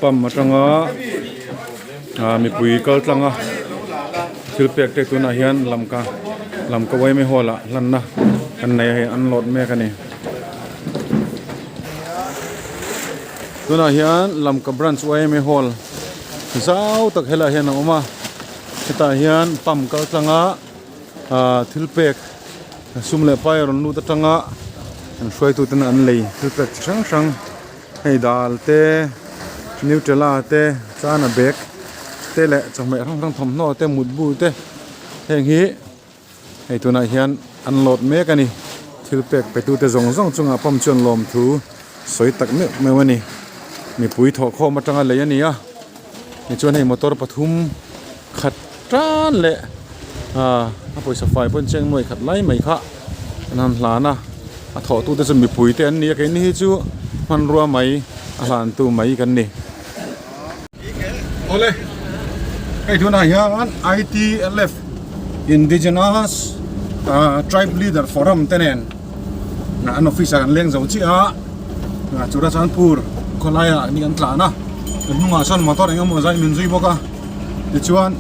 Pump atanga ah mipui kal tlang a thil pek te tunah hian lamka lamka yma hall ah hlanna an nei a hei an load mek a ni. Tunah hian lamka branch yma hall zau tak helaiah hian a awm a hetah hian pump kal tlang a ah thil pek sum leh pai a rawn lut atanga an hruaitu ten an lei thil pek chi hrang hrang hei dal te nutella te chana bag te leh chawhmeh hrang hrang thawmhnaw te mutbu te heng hi hei tunah hian an load mek a ni thil pek pe tu te zawng zawng chungah pump chuan lawmthu sawi tak meuh meuh a ni mipui thawhkhawm atanga lei a ni a tichuan hei motor pathum khat tan leh ah a pawisa fai pawh cheng nuai khat lai mai kha an han hlan a a thawh tute chu mipui te an ni a keini hi chu hmanrua mai a hlan tu mai kan ni. Awle hei tunah hian ITLF Indigenous Tribe Leader Forum te nen an office ah kan leng zo chiah a Churachandpur khawlai ah ni kan tlan a a hnungah sawn motor eng emaw zai min zui bawk a tichuan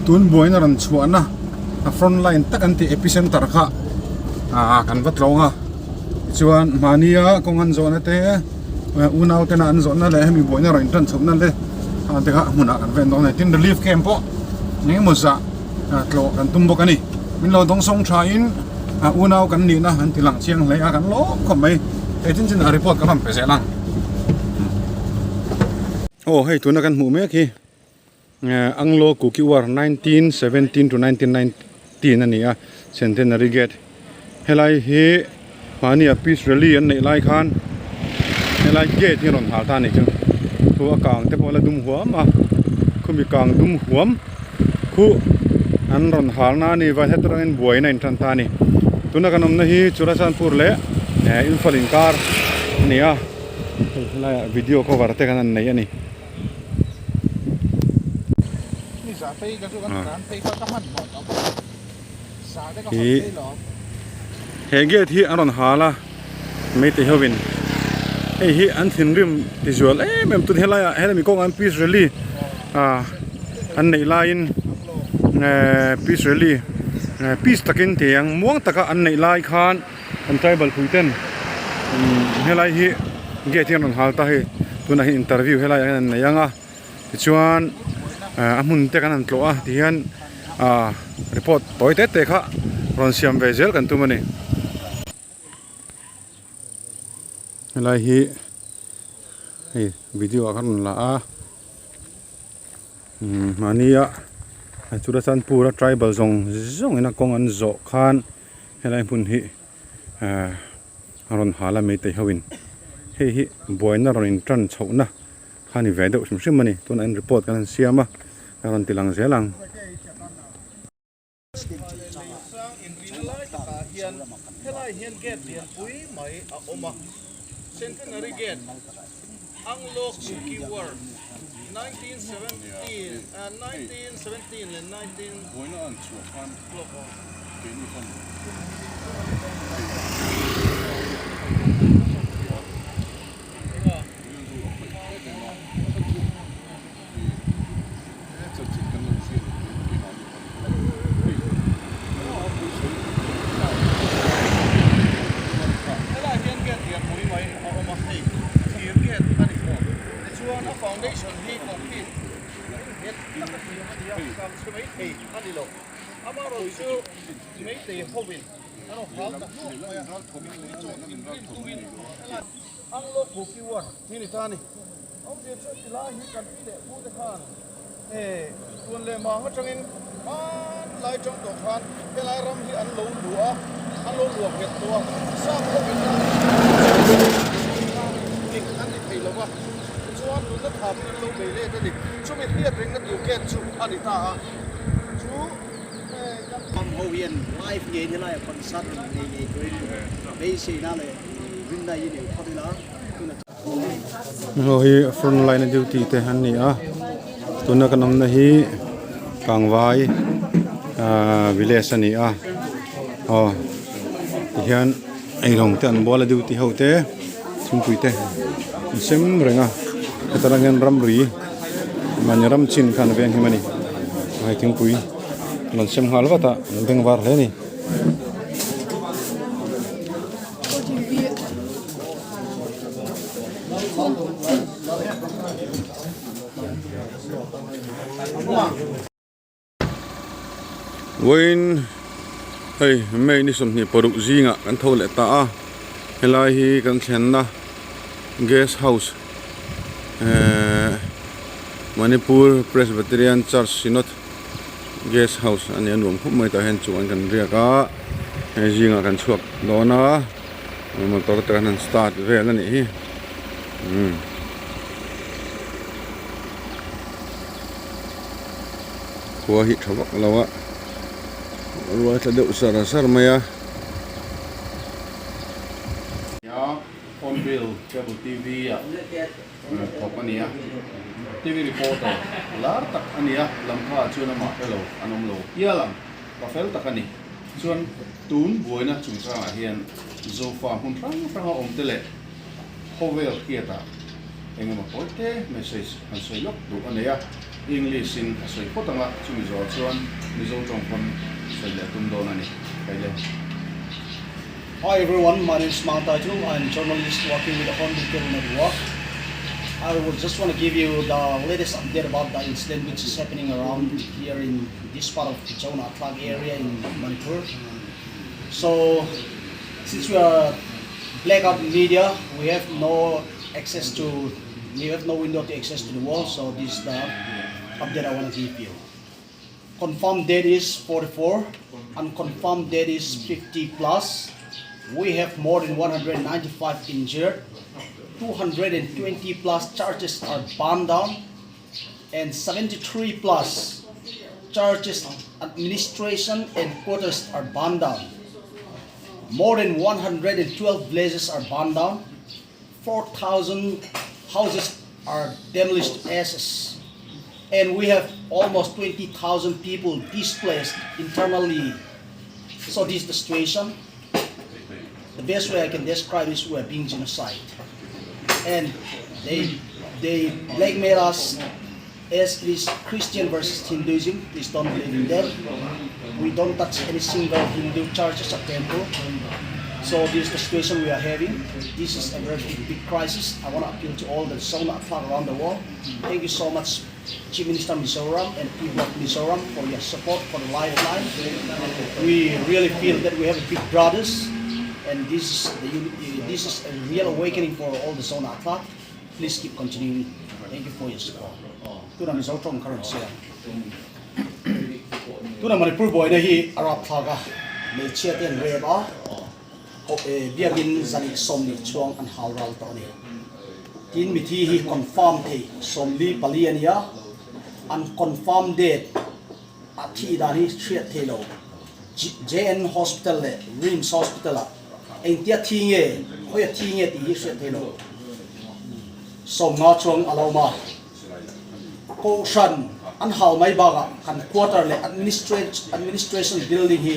tun buaina rawn chhuahna a front line tak an tih epicenter kha ah kan va tlawng a tichuan mahnia kawng an zawhna te unau tena an zawhna leh hemi buaina rawn intan chhohna te ah te kha hmunah kan ven dawn a ni tin relief camp pawh eng emaw zah tlawh kan tum bawk a ni min lo dawng sawng tha in unau kan nihna an ti lang chiang hle a kan lawm khawp mai hei chin chin ah report ka rawn pe zel ang aw hei tuna kan hmuh mek hi Anglo Kuki War 1917 to 1919 a ni a Centenary Gate helai hi mahni a peace rally an neih lai khan helai gate hi a rawn hal ta a nih chu khu a kang te pawh a la dum huam a khumi kang dum huam khu an rawn hal na a ni vai heta tangin buaina a intan ta a ni tuna kan awmna hi Churachandpur leh Imphal inkar a ni a hei helaiah video cover te kan han nei a ni. He gate hi an rawn hal a meitei ho in hei hi an thinrim ti zual em em tun helai ah helami kawngah hian peace rally ah an neih laiin ehh peace rally peace takin ti ang muang taka an neih lai khan an tribal pui ten helai hi gate hi an rawn hal ta hei tunah hian interview helai ah hian an nei ang a. Tichuan a hmun te kan han tlawh a tihian ah report tawi te te kha rawn siam ve zel kan tum a ni. Helai hi hei video ah khan rawn la a umm mahnia Churachandpur a tribal zawng zawng ina kawng an zawh khan helai hmun hi ah a rawn hal a meitei ho in hei hi buaina rawn in tan chhoh na. Kha ni ve deuh hrim hrim a ni tunah hian report kan han siam a a rawn ti lang zel ang. Anglo Kuki War tih ni ta a ni. Awmzia chu tilai hi kan pi leh pu te khan e tuan leh mang atangin hman lai tang tawh khan helai ram hi an lo luah a, an lo luah nghet tawh a, sap ho in dik an ni thei lo va, tichuan nunna thamin an lo bei let a ni. Chumi hriat rengna tur gate chu a ni ta a, chu e kan. Mam ho hian live ngei ni laia concert nei ngei turin beiseina leh rinna hi nei phawt ila tuna Heng hi front line a duty te an ni a tuna kan awmna hi Kangvai ahh village a ni a aw tihian eirawng te an bual a duty ho te. Thingpui te an sem reng a heta lang hian ramri mahni ram chin khan a veng him a ni hei thingpui an rawn sem nghal vat a an beng var hle a ni. Vawiin hei May ni 26 zingah kan tho leh ta a helai hi kan thlenna guest house ehh Manipur Presbyterian Church Synod guest house a ni a nuam khawp mai tah hian chuan kan riak a hei zingah kan chhuak dawn a motor te kan han start vel a nih hi umm. Khua hi tha vak lo a ruai tla deuh sar sar mai a. Nia Hornbill Cable TV ah thawk a ni a, TV reporter lar tak a ni a, Lamka ah chuan amah hre lo an awm lo hial ang, pa fel tak a ni. Chuan tun buaina chungchangah hian Zofa hmun hrang hranga awmte leh khawvel hriatah eng emaw tawi te message han sawi lawk duh a nei a, English in a sawi phawt ang a, chumi zawh chuan Mizo tawng pawn sawi leh a tum dawn a ni. Kaile. Hi everyone, my name is Mang Tai Chung, I am journalist working with the Hornbill Cable Network. I would just want to give you the latest update about the incident which is happening around here in this part of Jonah Clark area in Manipur. So, since we are blackout media, we have no access to, we have no window to access to the world, so this is the update I want to give you. Confirmed dead is 44, unconfirmed dead is 50 plus. We have more than 195 injured, 220 plus churches are burned down, and 73 plus churches, administration and quarters are burned down. More than 112 villages are burned down. 4,000 houses are demolished ashes. And we have almost 20,000 people displaced internally. So this is the situation. The best way I can describe is we are being genocide. And they, they blackmail us as it is Christian versus Hinduism. Please don't believe in that. We don't touch any single Hindu churches or temple. So this is the situation we are having. This is a very big, big crisis. I want to appeal to all the Zohnahthlak around the world. Thank you so much, Chief Minister Mizoram and people of Mizoram for your support for the lifeline. We really feel that we have big brothers, and this is the this is a real awakening for all the Zohnahthlak. Please keep continuing. Thank you for your support. Tuna Mizo tawng kha rawn chhiar. Tuna Manipur buaina hi a rapthlak a, hmeichhia te an rep a, biakin zan 20 chuang an hau ral tawh a ni. Tin mithi hi confirm thei 44 a ni a, an confirm date a thih dan hi hriat thei lo. JN Hospital leh RIMS Hospital ah engtia thi nge, khawi a thi nge tih hi hriat thei lo. 50 chuang a lo awm a. Kohhran an hau mai bakah kan quarter leh administration building hi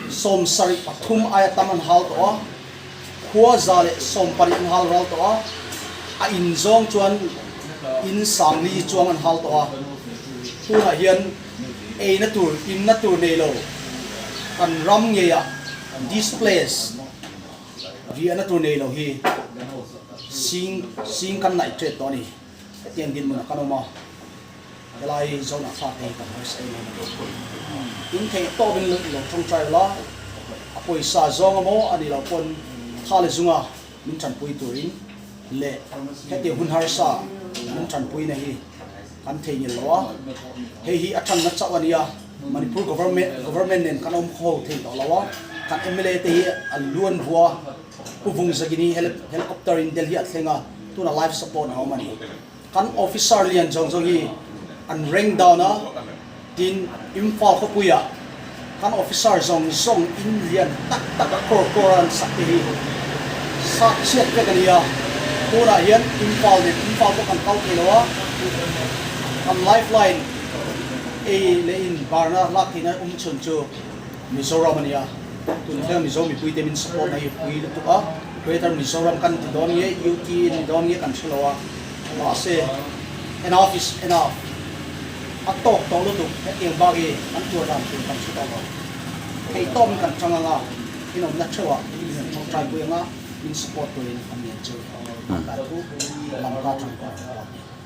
73 aia tam an hal tawh a, khua 170 an hal ral tawh a, a in zawng chuan in 40 chuang an hal tawh a. Tunah hian eina tur, inna tur nei lo kan ram ngeiah displace riahna tur nei lo hi sing sing kan naih tret tawh a ni. Hetiang dinhmunah kan awm a, helai zone ah thla te hi kan harsa em em a ni. In theih tawpin lo tawngtai la, a pawisa zawng emaw a nih loh pawn tha leh zunga min tanpui turin leh hetiang hun harsa min tanpuina hi kan theihnghilh lo a, hei hi a tanna chauh a nia, Manipur government government nen kan awm ho thei tawh lo a, kan mla te hi an lu an bua, Pu Vungzagin hi helicopter in Delhi a thleng a, tuna life support a awm a ni. Kan officer lian zawng zawng hi an rank down a, tin Imphal khawpuiah kan officer zawng zawng in lian tak tak a crore crore a an sak te hi sak chhiat vek a ni a, tunah hian Imphal nen Imphal pawh kan kal thei lo a, kan lifeline ei leh in barna lak theihna awm chhun chu Mizoram a ni a, tun thleng Mizo mipuite min support na hi pui lutuk a. Greater Mizoram kan ti dawn nge UT ni dawn nge kan hre lo a, mahse enough is enough, a tawk tawh lutuk hetiang bak hi kan tuar dan tur kan hre tawh lo. Theihtawp in kan tang anga inawmna theuhah min rawn tawngtai pui anga min support turin kan ngen chu. Mangtai thu Lamka tangka a ni.